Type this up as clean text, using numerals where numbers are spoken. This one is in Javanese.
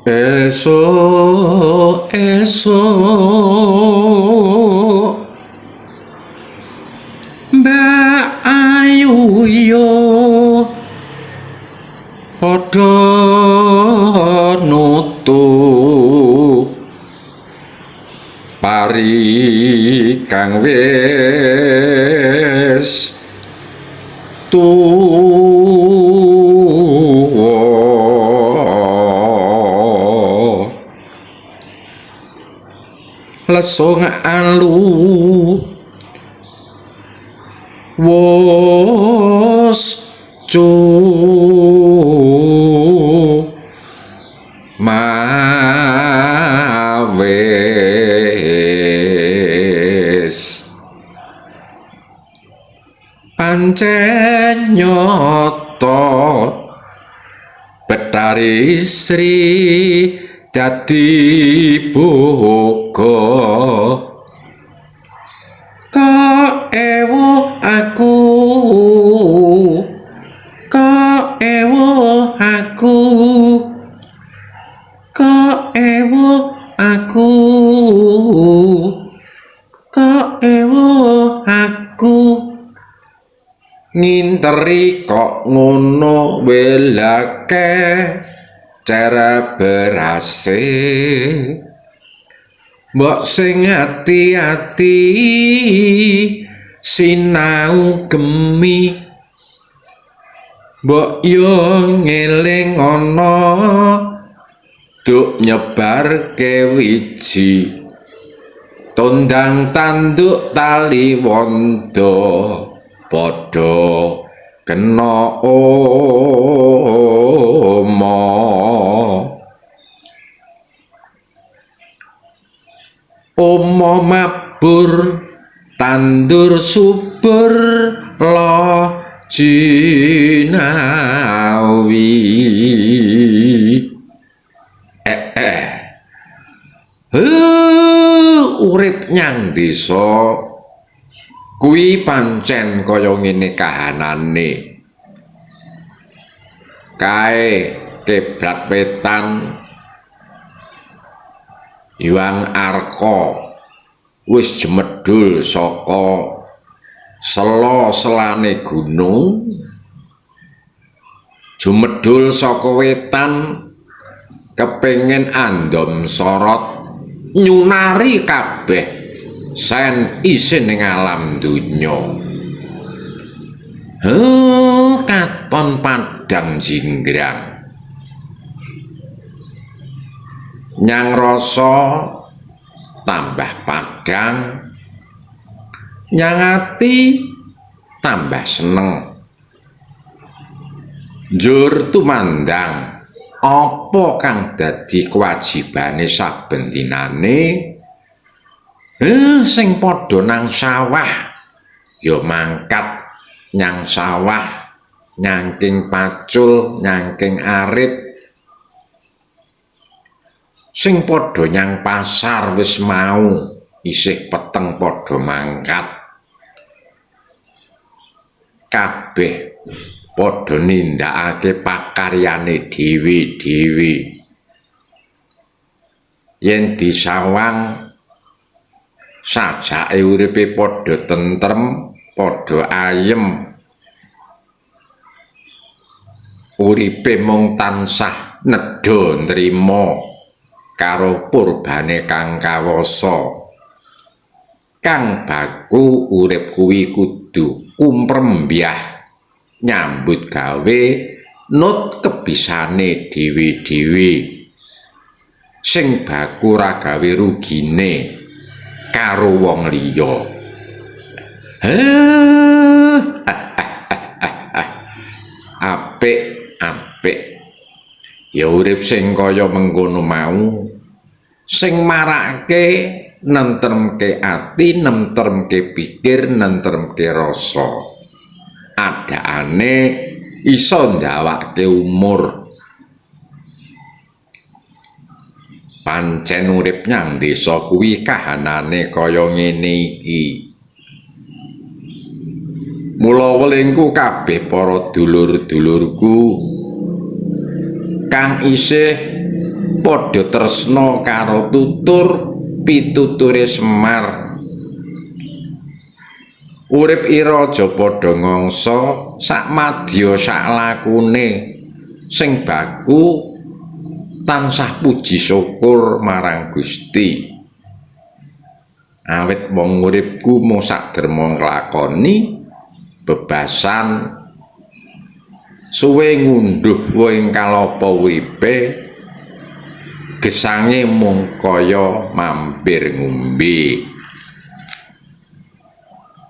Esuk esuk Mbak Ayu yo padha nutup pari kang wis tuwa, lesung alu wos cu mawis pancen nyata Betari Sri dadi boga. Kok ewo aku, kok ewo aku, kok ewo aku, kok ewo aku, nginteri kok ngono welake cara berase. Mbok sing ati-ati sinau gemi, mbok yo ngeling ana duk nyebarke wiji, tondang tanduk tali wondo padha kena oma. Oma mabur tandur subur lo jinawi. Urip nyang desa kuwi pancen kaya ngene kahanane. Kae kiblat wetan Hyang Arka wis jemedul saka sela-selane gunung, jumedul saka wetan kepengin andom sorot nyunari kabeh sen isin ning alam donya. Katon padang jinggrang nyang rasa tambah padang, nyang ati tambah seneng. Njur tumandang apa kang dadi kewajibane saben dinane? Sing padha nang sawah ya mangkat nyang sawah, nyangking pacul, nyangking arit. Sing padha nyang pasar wis mau isih peteng padha mangkat. Kabeh padha nindakake pakaryane dhewe-dhewe. Yen disawang sajake uripe padha tentrem, padha ayem. Uripe mung tansah nedha nrima karo purbane kang kawasa. Kang baku urip kuwi kudu kumprembyah nyambut gawe nut kebisane dhewe-dhewe. Sing baku ora gawe rugine karo wong liya. Apik apik. Ya urip sing kaya mengkono mau sing marake nentremke ati, nentremke pikir, nentremke rasa. Adaane iso ndawake umur. Pancen urip nyang desa kuwi kahanane kaya ngene iki. Mula welingku kabeh para dulur-dulurku kang isih Padha tresna karo tutur pituture Semar. Urip ira aja padha ngangsa sak madya sak lakune, sing baku tansah puji syukur marang Gusti. Awit wong uripku mung sak derma nglakoni bebasan, suwe ngunduh ing kalapa uripe, gesange mung kaya mampir ngombe.